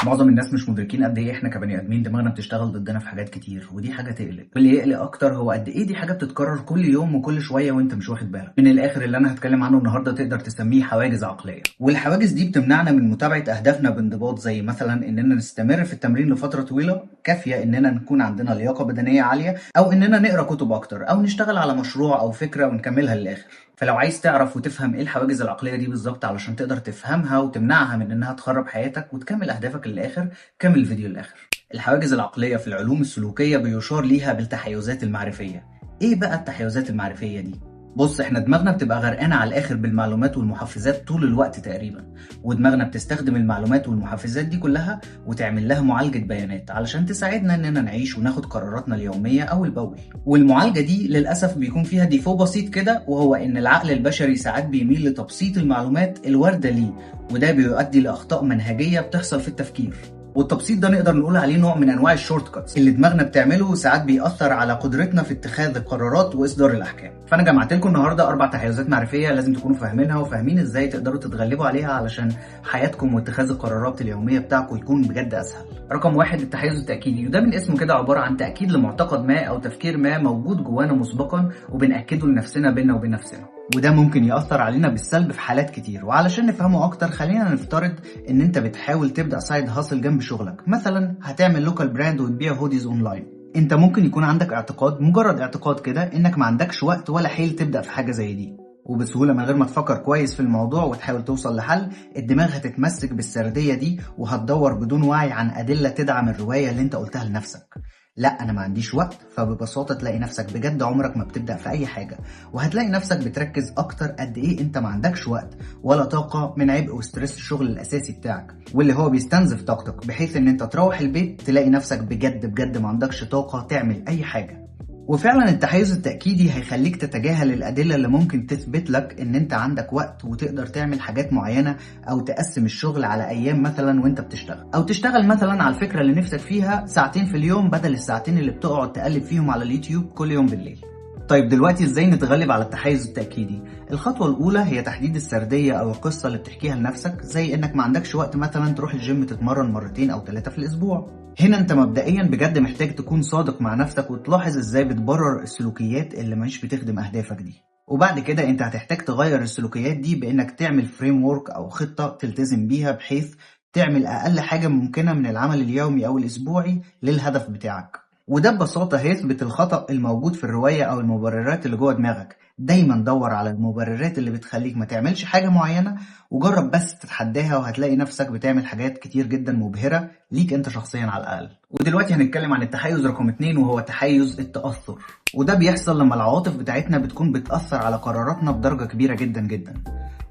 معظم الناس مش مدركين قد ايه احنا كبني ادمين دماغنا بتشتغل ضدنا في حاجات كتير، ودي حاجة تقلق. واللي يقلق اكتر هو قد ايه دي حاجة بتتكرر كل يوم وكل شوية وانت مش واخد بالك. من الاخر اللي انا هتكلم عنه النهارده تقدر تسميه حواجز عقلية، والحواجز دي بتمنعنا من متابعه اهدافنا بانضباط، زي مثلا اننا نستمر في التمرين لفترة طويلة كافيه اننا نكون عندنا لياقه بدنية عالية، او اننا نقرا كتب اكتر، او نشتغل على مشروع او فكرة ونكملها للاخر. فلو عايز تعرف وتفهم ايه الحواجز العقلية دي بالظبط علشان تقدر تفهمها وتمنعها من انها تخرب حياتك وتكمل اهدافك للاخر، كمل الفيديو للاخر. الحواجز العقلية في العلوم السلوكية بيشار ليها بالتحيزات المعرفيه. ايه بقى التحيزات المعرفيه دي؟ بص، احنا دماغنا بتبقى غرقانة على الاخر بالمعلومات والمحفزات طول الوقت تقريبا، ودماغنا بتستخدم المعلومات والمحفزات دي كلها وتعمل لها معالجة بيانات علشان تساعدنا اننا نعيش وناخد قراراتنا اليومية اول باول. والمعالجه دي للاسف بيكون فيها défaut بسيط كده، وهو ان العقل البشري ساعات بيميل لتبسيط المعلومات الواردة ليه، وده بيؤدي لاخطاء منهجيه بتحصل في التفكير. والتبسيط ده نقدر نقول عليه نوع من انواع ال shortcuts اللي دماغنا بتعمله، ساعات بيأثر على قدرتنا في اتخاذ القرارات واصدار الاحكام. فانا جمعت لكم النهارده 4 تحيزات معرفية لازم تكونوا فاهمينها وفاهمين ازاي تقدروا تتغلبوا عليها علشان حياتكم واتخاذ القرارات اليومية بتاعكم يكون بجد اسهل. رقم 1، التحيز التاكيدي، وده من اسمه كده عبارة عن تاكيد لمعتقد ما او تفكير ما موجود جوانا مسبقا وبنأكده لنفسنا بينا وبين نفسنا، وده ممكن يأثر علينا بالسلب في حالات كتير. وعلشان نفهمه اكتر خلينا نفترض ان انت بتحاول تبدأ side hustle جنب شغلك، مثلا هتعمل local brand وتبيع hoodies online. انت ممكن يكون عندك اعتقاد، مجرد اعتقاد كده، انك ما عندكش وقت ولا حيل تبدأ في حاجة زي دي، وبسهولة من غير ما تفكر كويس في الموضوع وتحاول توصل لحل، الدماغ هتتمسك بالسردية دي وهتدور بدون وعي عن أدلة تدعم الرواية اللي انت قلتها لنفسك. لا انا ما عنديش وقت، فببساطة تلاقي نفسك بجد عمرك ما بتبدأ في اي حاجة، وهتلاقي نفسك بتركز اكتر قد ايه انت ما عندكش وقت ولا طاقة من عبء و stress الشغل الاساسي بتاعك، واللي هو بيستنزف طاقتك، بحيث ان انت تروح البيت تلاقي نفسك بجد بجد ما عندكش طاقة تعمل اي حاجة. وفعلا التحيز التأكيدي هيخليك تتجاهل الأدلة اللي ممكن تثبت لك إن أنت عندك وقت وتقدر تعمل حاجات معينة، أو تقسم الشغل على أيام مثلا وأنت بتشتغل، أو تشتغل مثلا على الفكرة اللي نفسك فيها ساعتين في اليوم بدل الساعتين اللي بتقعد تقلب فيهم على اليوتيوب كل يوم بالليل. طيب دلوقتي ازاي نتغلب على التحيز التأكيدي؟ الخطوة الأولى هي تحديد السردية أو القصة اللي بتحكيها لنفسك، زي إنك ما عندكش وقت مثلا تروح الجيم تتمرن 2 أو 3 في الأسبوع. هنا انت مبدئيا بجد محتاج تكون صادق مع نفسك وتلاحظ ازاي بتبرر السلوكيات اللي مش بتخدم اهدافك دي. وبعد كده انت هتحتاج تغير السلوكيات دي بانك تعمل framework او خطة تلتزم بيها، بحيث تعمل اقل حاجة ممكنة من العمل اليومي او الاسبوعي للهدف بتاعك. وده ببساطة هيثبت الخطأ الموجود في الرواية أو المبررات اللي جوه دماغك. دايما دور على المبررات اللي بتخليك ما تعملش حاجة معينة، وجرب بس تتحداها، وهتلاقي نفسك بتعمل حاجات كتير جدا مبهرة ليك انت شخصيا على الأقل. ودلوقتي هنتكلم عن التحيز رقم 2، وهو تحيز التأثر. وده بيحصل لما العواطف بتاعتنا بتكون بتأثر على قراراتنا بدرجة كبيرة جدا جدا.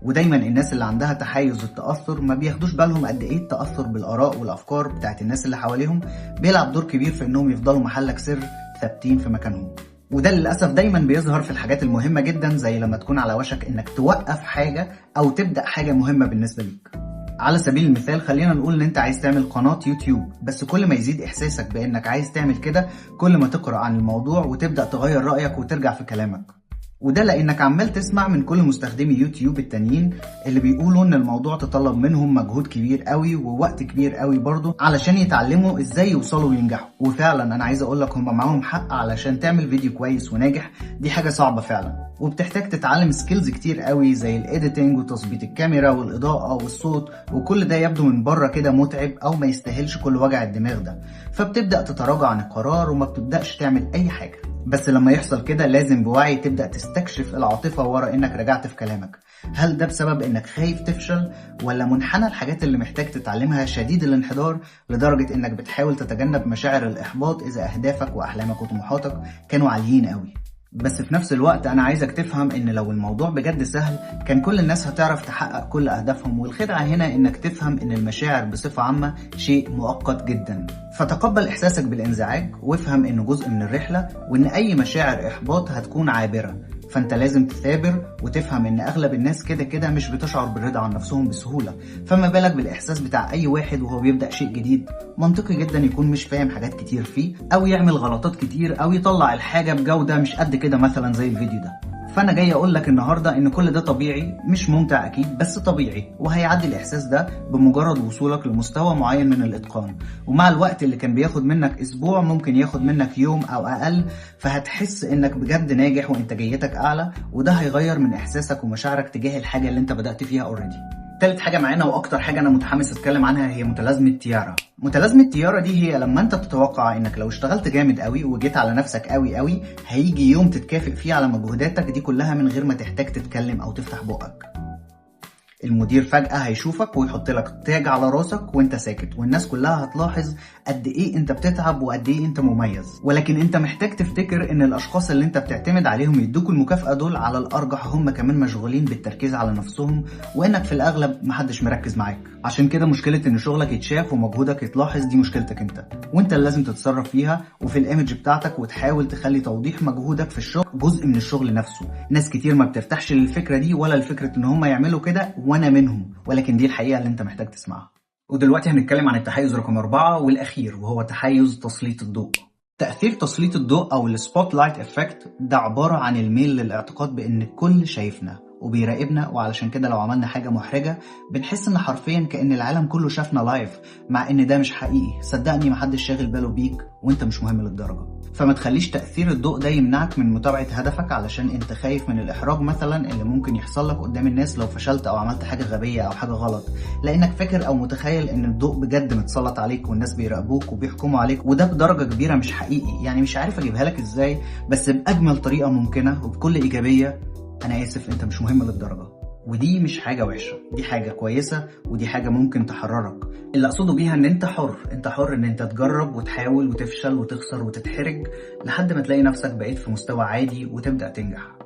ودايما الناس اللي عندها تحيز التأثر ما بياخدوش بالهم قد ايه التأثر بالآراء والأفكار بتاعت الناس اللي حواليهم بيلعب دور كبير في انهم يفضلوا محلك سر ثابتين في مكانهم. وده للأسف دايما بيظهر في الحاجات المهمة جدا، زي لما تكون على وشك انك توقف حاجة او تبدأ حاجة مهمة بالنسبة ليك. على سبيل المثال خلينا نقول ان انت عايز تعمل قناة يوتيوب، بس كل ما يزيد احساسك بانك عايز تعمل كده كل ما تقرأ عن الموضوع وتبدأ تغير رأيك وترجع في كلامك. وده لانك عمال تسمع من كل مستخدمي يوتيوب التانيين اللي بيقولوا ان الموضوع تطلب منهم مجهود كبير قوي ووقت كبير قوي برضه علشان يتعلموا ازاي يوصلوا وينجحوا. وفعلا انا عايز اقول لك هم معاهم حق، علشان تعمل فيديو كويس وناجح دي حاجة صعبة فعلا، وبتحتاج تتعلم skills كتير قوي زي ال editing وتظبيط الكاميرا والاضاءة والصوت، وكل ده يبدو من بره كده متعب او ما يستاهلش كل وجع الدماغ ده، فبتبدا تتراجع عن القرار وما بتبداش تعمل اي حاجة. بس لما يحصل كده لازم بوعي تبدأ تستكشف العاطفة ورا انك رجعت في كلامك. هل ده بسبب انك خايف تفشل، ولا منحنى الحاجات اللي محتاج تتعلمها شديد الانحدار لدرجة انك بتحاول تتجنب مشاعر الإحباط إذا أهدافك وأحلامك وطموحاتك كانوا عاليين قوي؟ بس في نفس الوقت أنا عايزك تفهم إن لو الموضوع بجد سهل كان كل الناس هتعرف تحقق كل أهدافهم، والخدعة هنا إنك تفهم إن المشاعر بصفة عامة شيء مؤقت جدا. فتقبل إحساسك بالانزعاج وافهم إنه جزء من الرحلة، وإن أي مشاعر إحباط هتكون عابرة. فأنت لازم تثابر وتفهم إن أغلب الناس كده كده مش بتشعر بالرضا عن نفسهم بسهولة، فما بالك بالإحساس بتاع أي واحد وهو بيبدأ شيء جديد. منطقي جدا يكون مش فاهم حاجات كتير فيه، أو يعمل غلطات كتير، أو يطلع الحاجة بجودة مش قد كده مثلا زي الفيديو ده. فانا جاي اقول لك النهارده ان كل ده طبيعي، مش ممتع اكيد بس طبيعي، وهيعدي الاحساس ده بمجرد وصولك لمستوى معين من الاتقان. ومع الوقت اللي كان بياخد منك اسبوع ممكن ياخد منك يوم او اقل، فهتحس انك بجد ناجح وانتاجيتك اعلى، وده هيغير من احساسك ومشاعرك تجاه الحاجة اللي انت بدأت فيها already. تالت حاجة معانا واكتر حاجة انا متحمس اتكلم عنها هي متلازمة تيارا. متلازمة تيارا دي هي لما انت تتوقع انك لو اشتغلت جامد قوي وجيت على نفسك قوي قوي هيجي يوم تتكافئ فيه على مجهوداتك دي كلها من غير ما تحتاج تتكلم او تفتح بقك. المدير فجأة هيشوفك ويحط لك تاج على راسك وانت ساكت، والناس كلها هتلاحظ قد ايه انت بتتعب وقد ايه انت مميز. ولكن انت محتاج تفتكر ان الاشخاص اللي انت بتعتمد عليهم يدوك المكافأة دول على الارجح هم كمان مشغولين بالتركيز على نفسهم، وانك في الاغلب محدش مركز معاك. عشان كده مشكلة ان شغلك يتشاف ومجهودك يتلاحظ دي مشكلتك انت، وانت اللي لازم تتصرف فيها وفي ال image بتاعتك، وتحاول تخلي توضيح مجهودك في الشغل جزء من الشغل نفسه. ناس كتير ما بترتاحش للفكرة دي ولا لفكرة ان هم يعملوا كده، وانا منهم، ولكن دي الحقيقة اللي انت محتاج تسمعها. ودلوقتي هنتكلم عن التحيز رقم 4 والأخير، وهو تحيز تسليط الضوء. تأثير تسليط الضوء أو ال spotlight effect ده عبارة عن الميل للاعتقاد بأن الكل شايفنا وبيراقبنا، وعلشان كده لو عملنا حاجة محرجة بنحس إن حرفيا كأن العالم كله شافنا live، مع إن ده مش حقيقي. صدقني محدش شاغل باله بيك وإنت مش مهم للدرجة. فما تخليش تأثير الضوء ده يمنعك من متابعة هدفك علشان انت خايف من الإحراج مثلا اللي ممكن يحصل لك قدام الناس لو فشلت أو عملت حاجة غبية أو حاجة غلط، لأنك فاكر أو متخيل إن الضوء بجد متسلط عليك والناس بيراقبوك وبيحكموا عليك، وده بدرجة كبيرة مش حقيقي. يعني مش عارف أجيبها لك إزاي، بس بأجمل طريقة ممكنة وبكل إيجابية، أنا آسف أنت مش مهم للدرجة. ودي مش حاجة وحشة، دي حاجة كويسة، ودي حاجة ممكن تحررك. اللي أقصده بيها إن أنت حر، أنت حر إن أنت تجرب وتحاول وتفشل وتخسر وتتحرج لحد ما تلاقي نفسك بقيت في مستوى عادي وتبدأ تنجح.